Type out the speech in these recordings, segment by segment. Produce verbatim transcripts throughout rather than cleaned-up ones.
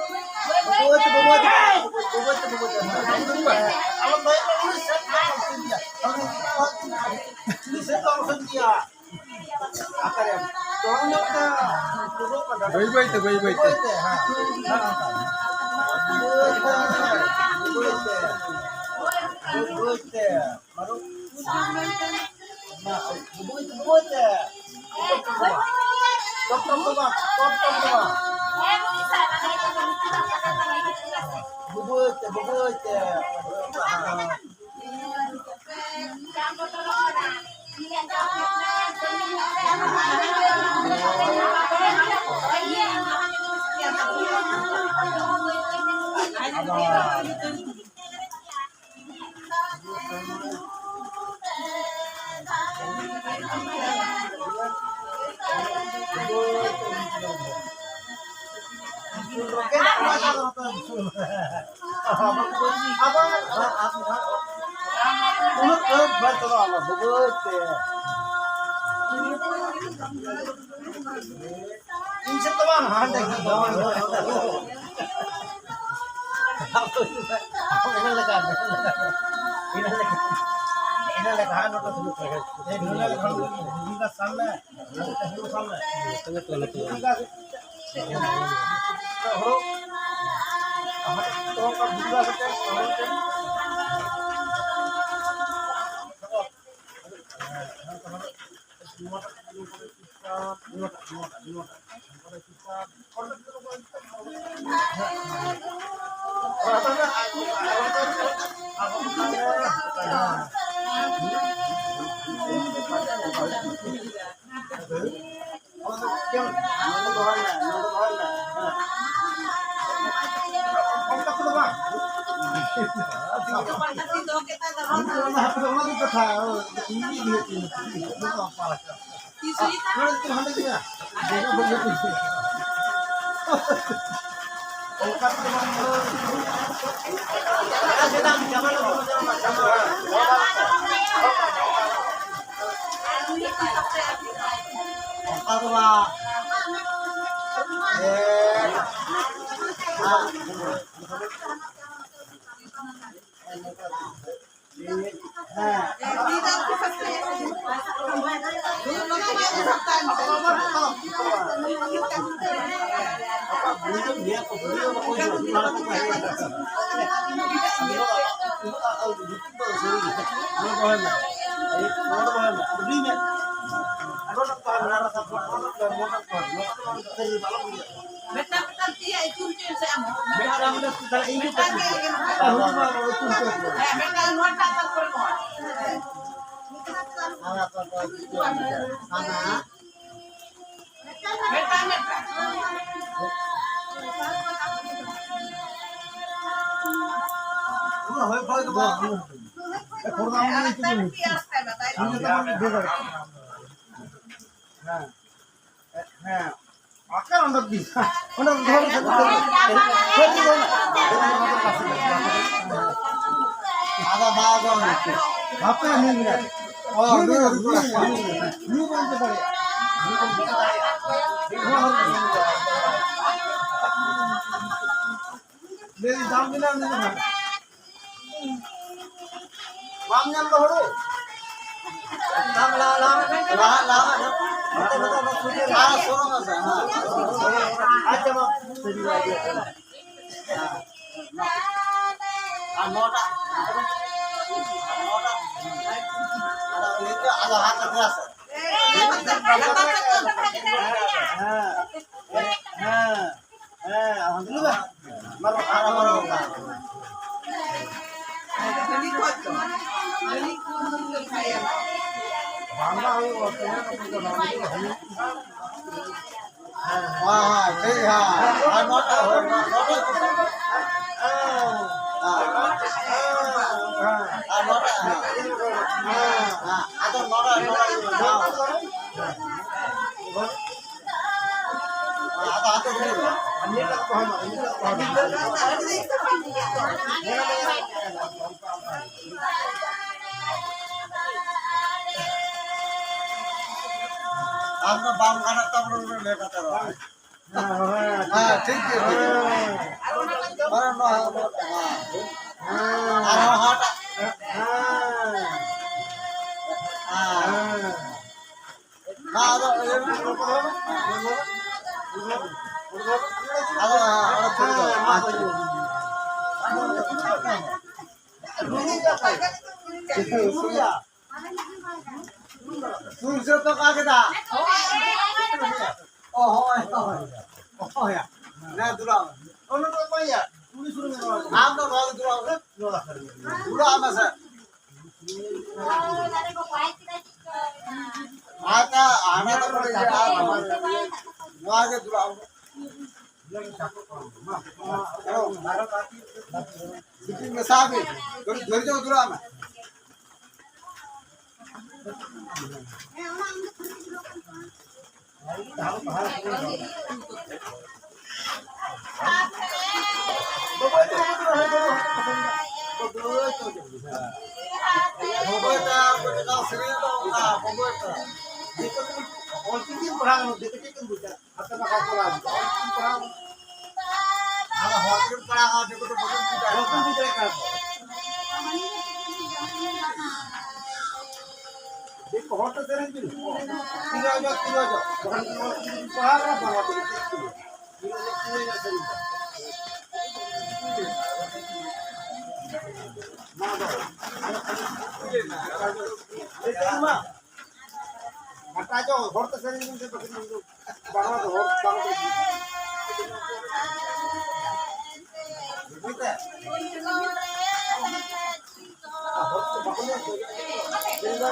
ᱵᱟᱹᱵᱩ ᱟᱹᱭ ᱛᱮ, ᱵᱟᱹᱵᱩ ᱟᱹᱭ ᱛᱮ, ᱵᱟᱹᱵᱩ ᱟᱹᱭ ᱛᱮ, ᱵᱟᱹᱵᱩ ᱟᱹᱭ ᱛᱮ᱾ ᱟᱞᱚᱢ ᱫᱟᱭᱟ, ᱩᱱᱤ ᱥᱮᱫ ᱫᱚ ᱟᱞᱚᱢ ᱥᱮᱱ ᱜᱮᱭᱟ᱾ ᱩᱱᱤ ᱥᱮᱫ ᱫᱚ ᱟᱞᱚᱢ ᱥᱮᱱ ᱜᱮᱭᱟ᱾ ᱚᱠᱟᱨᱮ? ᱛᱚᱞ ᱧᱚᱜ ᱛᱮ, ᱵᱟᱹᱭ ᱵᱟᱹᱭ ᱛᱮ, ᱵᱟᱹᱭ ᱵᱟᱹᱭ ᱛᱮ᱾ ᱵᱟᱹᱭ ᱛᱮ, ᱦᱮᱸ᱾ ᱵᱟᱹᱭ ᱛᱮ, ᱵᱟᱹᱭ ᱛᱮ᱾ ᱵᱟᱹᱭ ᱵᱟᱹᱭ ᱛᱮ᱾ ᱢᱟᱨᱩ᱾ ᱵᱩᱵᱩᱭ ᱛᱮ, ᱵᱩᱵᱩᱭ ᱛᱮ᱾ ᱴᱚᱯ ᱴᱚᱯ ᱫᱚ ᱵᱟᱝ, ᱴᱚᱯ ᱴᱚᱯ ᱫᱚ ᱵᱟᱝ᱾ ᱵᱩᱵᱩᱭ ᱛᱮ, ᱵᱩᱵᱩᱭ ᱛᱮ᱾ ᱤᱧ ᱥᱮᱫ ᱫᱚ ᱵᱟᱝ, ᱦᱟᱸᱰᱮ ᱜᱮ᱾ ᱤᱱᱟᱹ ᱞᱮᱠᱟ, ᱤᱱᱟᱹ ᱞᱮᱠᱟ, ᱤᱱᱟᱹ ᱞᱮᱠᱟ, ᱦᱟᱸᱰᱮ ᱱᱚᱛᱮ ᱫᱩᱲᱩᱵ ᱨᱮ᱾ ᱤᱱᱟᱹ ᱞᱮᱠᱟ, ᱦᱟᱸᱰᱮ ᱥᱟᱵ ᱢᱮ᱾ ᱦᱩᱲᱩ ᱥᱟᱵ ᱢᱮ᱾ ᱦᱩᱲᱩ᱾ ᱦᱟᱸᱰᱮ ᱫᱚᱦᱚ ᱠᱟᱜ, ᱵᱷᱩᱝᱜᱟ ᱠᱟᱛᱮ, ᱦᱩᱲᱩ ᱛᱮ᱾ ᱚᱱᱠᱟ ᱫᱚ ᱵᱟᱝ᱾ ᱮ᱾ ᱢᱤᱫᱴᱟᱝ ᱢᱤᱫᱴᱟᱝ ᱛᱤᱭᱟ ᱤᱛᱩᱱ ᱪᱮᱫ ᱥᱮ ᱟᱢ ᱦᱚᱸ? ᱢᱤᱫᱴᱟᱝ ᱜᱮ ᱤᱭᱟᱹ ᱠᱟᱛᱮ᱾ ᱦᱮᱸ, ᱢᱤᱫᱴᱟᱝ ᱱᱚᱣᱟ ᱴᱟᱜ ᱛᱟᱨᱯᱚᱨᱮ ᱱᱚᱣᱟ᱾ ᱢᱤᱫᱴᱟᱝ, ᱢᱤᱫᱴᱟᱝ᱾ ᱦᱮᱸ᱾ ᱦᱮᱸ, ᱚᱠᱟ ᱚᱸᱰᱮ ᱵᱤᱥ? ᱚᱸᱰᱮ ᱫᱚᱦᱚ ᱞᱮᱠᱷᱟᱱ ᱫᱚ ᱟᱫᱚ ᱵᱟᱭ ᱟᱸᱡᱚᱢ ᱮᱫᱟ᱾ ᱦᱟᱯᱮ, ᱱᱩᱭ ᱢᱮᱱᱟᱭ᱾ ᱚ, ᱱᱩᱭ, ᱱᱩᱭ, ᱱᱩᱭ, ᱱᱩᱭ ᱵᱟᱝ ᱪᱮᱫ ᱫᱟᱲᱮᱭᱟᱜᱼᱟ᱾ ᱞᱟᱹᱭ ᱫᱟᱢ ᱢᱮᱱᱟᱜᱼᱟ, ᱢᱮᱱᱟᱜᱼᱟ᱾ ᱵᱟᱢ ᱧᱟᱢ ᱫᱚ ᱦᱩᱲᱩ? ᱞᱟᱦᱟ, ᱞᱟᱦᱟ, ᱞᱟᱦᱟ᱾ ᱱᱚᱛᱮ, ᱱᱚᱛᱮ, ᱱᱚᱛᱮ᱾ ᱟᱨ ᱥᱚᱨᱚ ᱢᱮᱥᱮ, ᱦᱮᱸ᱾ ᱟᱪᱪᱷᱟ, ᱢᱟ᱾ ᱟᱨ ᱱᱚᱣᱟᱴᱟᱜ, ᱱᱚᱣᱟᱴᱟᱜ᱾ ᱟᱫᱚ ᱱᱤᱛᱚᱜ ᱟᱫᱚ ᱦᱟᱛ ᱨᱮ ᱟᱥᱮ᱾ ᱦᱮᱸ, ᱦᱮᱸ᱾ ᱦᱮᱸ, ᱟᱞᱚᱢ ᱫᱩᱲᱩᱵᱟ᱾ ᱢᱟᱨᱚ, ᱟᱨ ᱢᱟᱨᱚ᱾ ᱦᱮᱸ, ᱦᱮᱸ, ᱴᱷᱤᱠ, ᱦᱮᱸ᱾ ᱟᱨ ᱱᱚᱣᱟ, ᱦᱳᱭ, ᱱᱚᱣᱟ, ᱱᱚᱣᱟ᱾ ᱦᱮᱸ, ᱦᱮᱸ, ᱦᱮᱸ᱾ ᱟᱨ ᱱᱚᱣᱟ, ᱦᱮᱸ᱾ ᱦᱮᱸ, ᱟᱫᱚ ᱱᱚᱣᱟ, ᱱᱚᱣᱟ᱾ ᱟᱢ ᱫᱚ ᱵᱟᱢ ᱜᱟᱱᱚᱜ ᱛᱟᱵᱚᱱᱟ ᱞᱟᱹᱭ ᱠᱟᱛᱮ ᱫᱚ᱾ ᱦᱮᱸ, ᱴᱷᱤᱠ ᱜᱮᱭᱟ, ᱴᱷᱤᱠ ᱜᱮᱭᱟ᱾ ᱟᱨᱦᱚᱸ ᱦᱟᱴᱟᱜ᱾ ᱦᱮᱸ᱾ ᱦᱮᱸ᱾ ᱢᱟ ᱟᱫᱚ ᱤᱭᱟᱹ ᱢᱮ, ᱨᱚᱯᱚᱲ ᱦᱚᱸ ᱢᱮ᱾ ᱟᱫᱚ ᱟᱫᱚ ᱪᱮᱫ ᱞᱮᱠᱟ? ᱦᱮᱸ, ᱢᱟ ᱟᱫᱚ ᱪᱮᱫ ᱞᱮᱠᱟ? ᱥᱩᱨ ᱥᱮ ᱛᱚ ᱚᱠᱟ ᱠᱮᱫᱟ? ᱚ, ᱦᱳᱭ, ᱦᱳᱭ᱾ ᱦᱳᱭ᱾ ᱦᱮᱸ, ᱫᱩᱲᱩᱵ ᱢᱮ᱾ ᱟᱢ ᱫᱚ ᱱᱚᱣᱟ ᱫᱩᱲᱩᱵ ᱢᱮ᱾ ᱫᱩᱲᱩᱵ ᱢᱮ ᱥᱮ᱾ ᱟᱪᱪᱷᱟ, ᱦᱟᱱᱟ ᱫᱚ ᱵᱚᱞᱮ ᱤᱭᱟᱹ, ᱟᱨ ᱱᱚᱣᱟ ᱜᱮ ᱫᱩᱲᱩᱵ ᱢᱮ᱾ ᱥᱤᱯᱤ ᱢᱮᱥᱟ ᱵᱤᱱ᱾ ᱫᱷᱳᱨᱡᱚ ᱫᱷᱳᱨᱡᱚ ᱫᱩᱨᱟᱜ ᱢᱮ᱾ ᱵᱚᱜᱚᱭ ᱛᱟ, ᱵᱚᱜᱚᱭ ᱛᱟ, ᱥᱮᱨᱮᱧ ᱫᱚ ᱚᱱᱟ ᱵᱚᱜᱚᱭ ᱛᱟ᱾ ᱚᱞ ᱪᱤᱠᱤ ᱯᱟᱲᱦᱟᱣ ᱠᱟᱱᱟ, ᱫᱤᱠᱩ ᱪᱮᱫ ᱠᱚ ᱵᱩᱡᱟ? ᱟᱯᱮ ᱫᱚ ᱵᱟᱠᱚ ᱯᱟᱲᱦᱟᱣ ᱠᱟᱱᱟ᱾ ᱟᱨ ᱦᱚᱲ ᱠᱤᱱ ᱯᱟᱲᱦᱟᱣ ᱠᱟᱱᱟ, ᱫᱤᱠᱩ ᱫᱚ ᱵᱟᱠᱤᱱ ᱵᱩᱡᱽ ᱫᱟᱲᱮᱭᱟᱜ ᱠᱟᱱᱟ᱾ ᱵᱟᱠᱚ ᱵᱩᱡᱽ ᱫᱟᱲᱮᱭᱟᱜ ᱠᱟᱱᱟ ᱠᱚ᱾ ᱫᱤᱠᱩ ᱦᱚᱲ ᱛᱮ ᱥᱮᱨᱮᱧ ᱵᱤᱱ᱾ ᱛᱤᱱᱟᱹᱜ ᱚᱡᱚᱜ, ᱛᱤᱱᱟᱹᱜ ᱚᱡᱚᱜ᱾ ᱵᱟᱠᱷᱟᱱ ᱫᱚ ᱯᱟᱲᱦᱟᱣ ᱠᱟᱱᱟ, ᱵᱟᱝ ᱟᱯᱮ ᱫᱚ ᱪᱮᱫ ᱠᱚ? ᱛᱤᱱᱟᱹᱜ ᱚᱡᱚᱜ, ᱛᱤᱱᱟᱹᱜ ᱚᱡᱚᱜ ᱥᱮᱨᱮᱧ ᱫᱚ᱾ ᱢᱟ ᱫᱚ᱾ ᱪᱮᱫ ᱢᱟ? ᱜᱷᱟᱴᱟ ᱡᱚ ᱦᱚᱲ ᱛᱮ ᱥᱮᱨᱮᱧ ᱵᱤᱱ ᱥᱮ ᱵᱟᱠᱷᱟᱱ ᱫᱚ ᱵᱟᱝ ᱫᱚ ᱦᱚᱲ ᱵᱟᱝ ᱫᱚ ᱵᱩᱡᱽ ᱛᱮ᱾ ᱦᱚᱲ ᱛᱮ ᱵᱟᱠᱚ ᱞᱟᱹᱭ ᱛᱮ᱾ ᱥᱮᱨᱮᱧ ᱫᱚ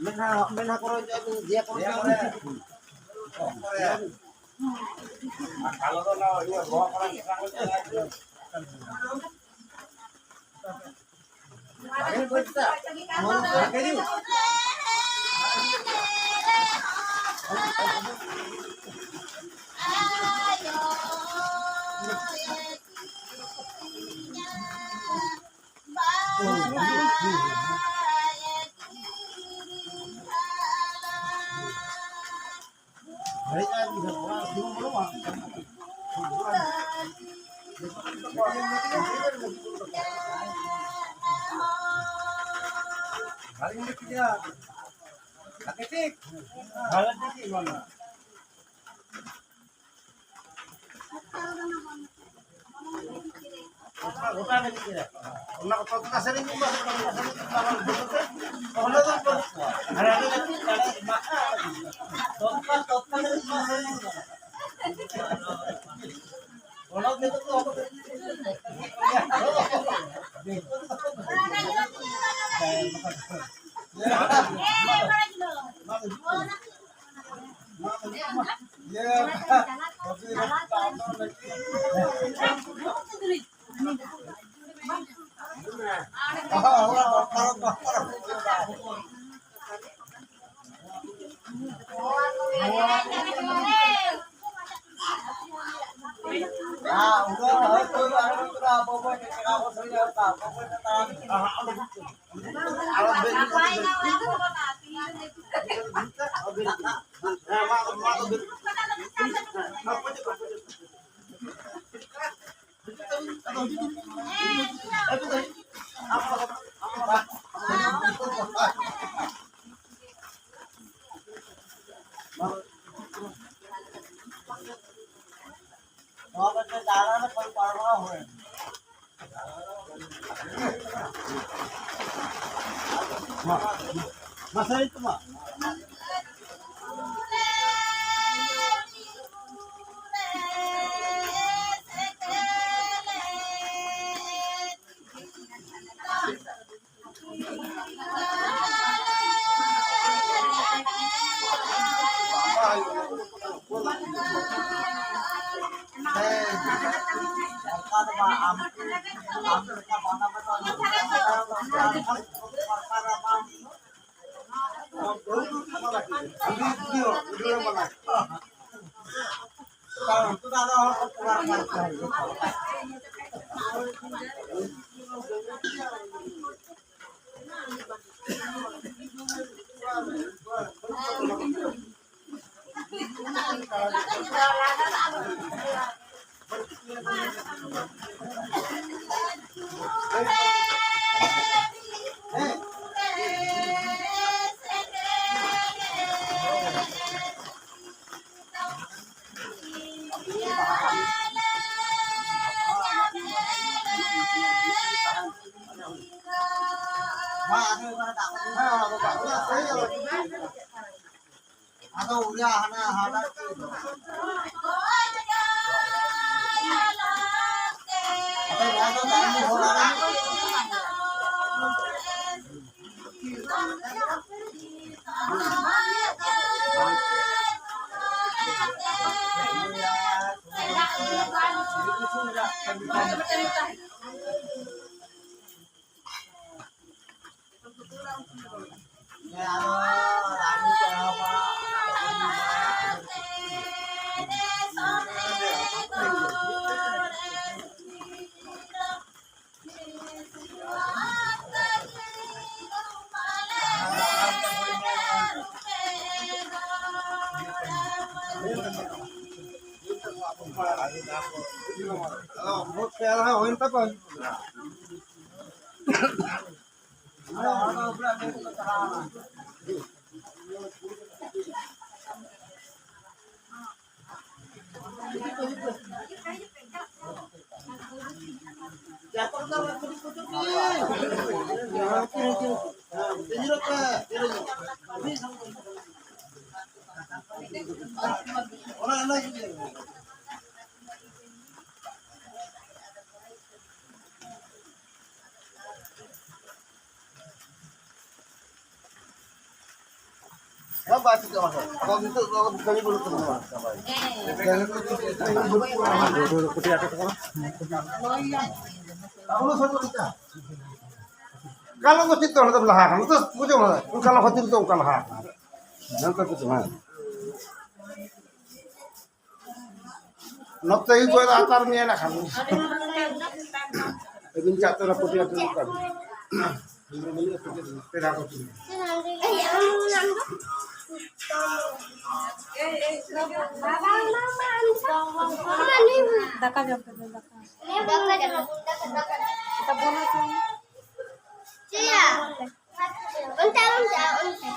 ᱢᱮᱱᱟ, ᱢᱮᱱᱟ ᱠᱚᱨᱮ ᱡᱮ ᱠᱚᱨᱮ ᱜᱚᱴᱟ ᱜᱮ ᱪᱮᱫ? ᱚᱱᱟ ᱠᱚ ᱛᱚᱛᱠᱟ ᱥᱮᱨᱮᱧ ᱠᱚ ᱵᱟᱝ ᱠᱟᱱᱟ, ᱚᱱᱟ ᱫᱚ ᱵᱟᱹᱱᱩᱜ ᱠᱚᱣᱟ᱾ ᱦᱟᱱᱟ ᱫᱚ ᱪᱮᱫ ᱫᱟᱲᱮ ᱮᱢᱟᱜᱼᱟ? ᱛᱚᱛᱠᱟ, ᱛᱚᱛᱠᱟ ᱥᱮᱨᱮᱧ ᱠᱚ ᱵᱟᱝ ᱠᱟᱱᱟ᱾ ᱢᱟᱥᱮ ᱛᱚᱢᱟ᱾ ᱟᱫᱚ ᱩᱭᱟ ᱦᱟᱱᱟ ᱦᱟᱱᱟ᱾ ᱠᱟᱞᱚᱢ ᱫᱚ ᱪᱮᱫ ᱛᱮ ᱚᱸᱰᱮ ᱫᱚᱢ ᱞᱟᱦᱟ ᱟᱠᱟᱱᱟ? ᱱᱤᱛᱚᱜ ᱵᱩᱡᱷᱟᱹᱣ ᱢᱮ, ᱚᱱᱠᱟ ᱞᱟᱦᱟ ᱠᱷᱟᱹᱛᱤᱨ ᱛᱮ ᱚᱱᱠᱟ ᱞᱟᱦᱟ ᱟᱠᱟᱱᱟ᱾ ᱱᱚᱛᱮ ᱠᱤᱪᱷᱩ, ᱦᱮᱸ᱾ ᱱᱚᱛᱮ ᱜᱮ ᱠᱚᱭ ᱞᱟᱛᱟᱨ ᱢᱮᱭᱟ ᱱᱟᱠᱷᱟᱱ᱾ ᱟᱹᱵᱤᱱ ᱪᱟᱜ ᱛᱚᱨᱟ ᱯᱟᱹᱴᱤᱭᱟᱹ ᱟᱹᱛᱩ ᱠᱟᱱ᱾ ᱯᱮᱲᱟ ᱠᱚ ᱴᱷᱮᱱ᱾ ᱫᱟᱠᱟ ᱡᱚᱢ ᱯᱮ, ᱫᱟᱠᱟ᱾ ᱫᱟᱠᱟ ᱡᱚᱢ, ᱫᱟᱠᱟ, ᱫᱟᱠᱟ᱾ ᱫᱟᱠᱟ ᱵᱚᱱ ᱡᱚᱢ᱾ ᱪᱮᱫ ᱭᱟ? ᱚᱱᱛᱮ ᱟᱞᱚᱢ ᱪᱟᱞᱟᱜᱼᱟ, ᱚᱱᱛᱮ᱾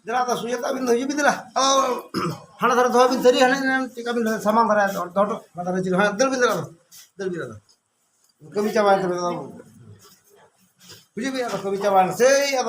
ᱫᱮᱞᱟ ᱫᱚ ᱥᱩᱡᱟᱛᱟ, ᱟᱹᱵᱤᱱ ᱫᱚ ᱦᱤᱡᱩᱜ ᱵᱤᱱ ᱫᱮᱞᱟ᱾ ᱟᱫᱚ ᱦᱟᱱᱟ ᱫᱷᱟᱨᱮ ᱫᱚᱦᱚᱭ ᱵᱤᱱ, ᱛᱷᱟᱹᱨᱤ ᱦᱟᱱᱮ ᱪᱮᱫ ᱠᱟᱵᱤᱱ ᱥᱟᱢᱟᱝ ᱫᱷᱟᱨᱮ ᱫᱚᱦᱚ ᱦᱚᱴᱚ, ᱦᱟᱱᱟ ᱫᱷᱟᱨᱮ ᱪᱮᱫ ᱦᱚᱸ, ᱫᱟᱹᱲ ᱵᱤᱱ ᱫᱮᱞᱟ ᱫᱚ, ᱫᱟᱹᱲ ᱵᱤᱱ ᱟᱫᱚ᱾ ᱠᱟᱹᱢᱤ ᱪᱟᱵᱟᱭᱮᱱ ᱛᱟᱵᱮᱱᱟ ᱫᱚ᱾ ᱦᱤᱡᱩᱜ ᱵᱤᱱ ᱟᱫᱚ, ᱠᱟᱹᱢᱤ ᱪᱟᱵᱟᱭᱮᱱᱟ᱾ ᱥᱮᱭ ᱟᱫᱚ